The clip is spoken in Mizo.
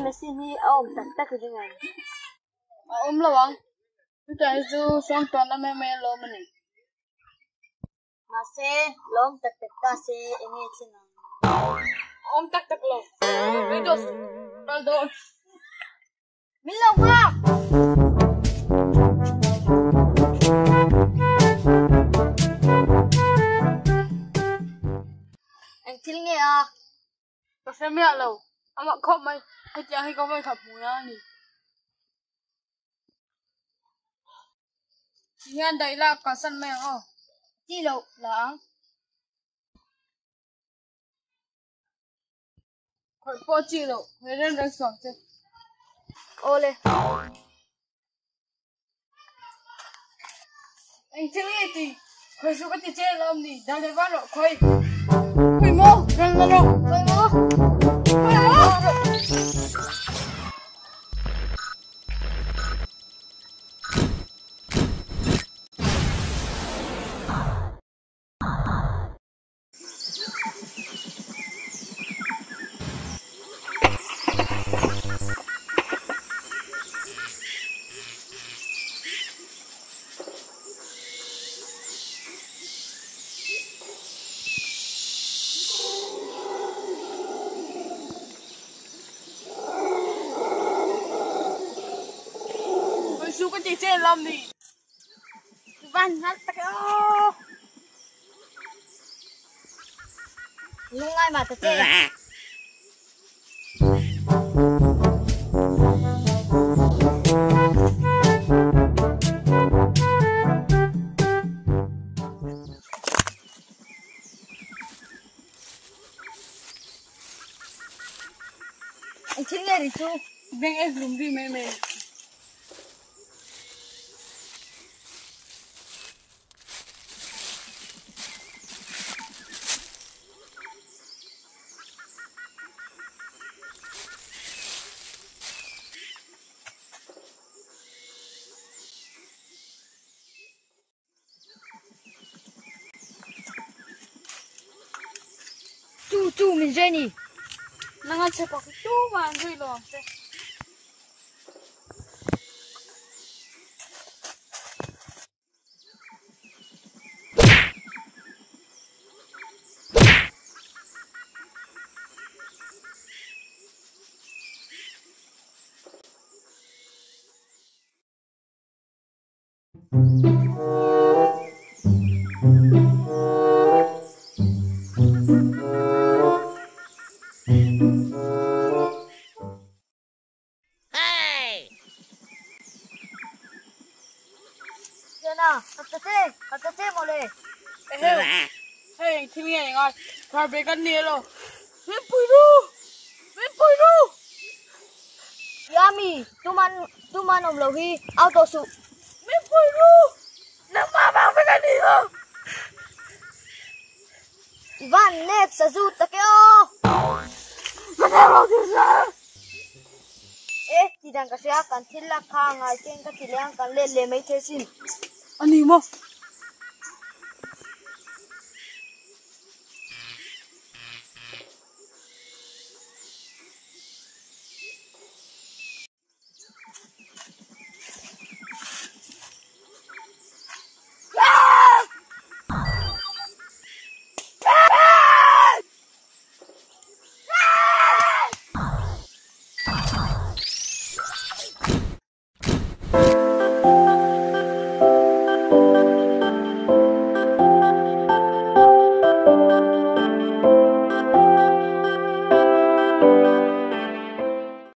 machine hi a awm tak tak ring ang. A awm lo ang. Chutah hi chu sawngtawn a mai mai alawm a ni. Mahse, lawm tak tak ta se eng nge thleng ang? A awm tak tak lo. Windows kal dawn. Min lo nghak! Eng thil nge a? Ka hre miah lo. Amah khawp mai. Hetiang hi ka vawikhat hmuh na a ni. Ti hian daih la, kalsan mai ang aw. Ti loh la ang. Khawih pawh chi loh, he reng reng suang che. Awle. Eng thil nge ti? Khawih su ka ti che lawm ni, dan leh van rawh khawih. Khawih maw? Ran la rawh. Khawih maw? Khawih maw? Su ka ti che lam ni. Van ngal tak e aw. Lungngai mah ta che. Eng thil nge ri chu? Beng ek lum ri mai mai. Chu chu min zui a ni. Nanga che pak tumah an zui lo ang che. Thiana, ka ta che, ka ta che mawle. Eheu, hei eng thil nge ngai, phar ve kan ni elo. Min pui ru! Min pui ru! Yami, tuman tuman awm lo hi au tawh suh. Min pui ru! Nangmah vang vek a ni lo! I van nep sazu tak e aw! Ka thei lo tih hria! E, ti dan ka hria, kan thil lak kha ngai chen ka ti leh ang, kan let leh mai thei sin. A ni maw?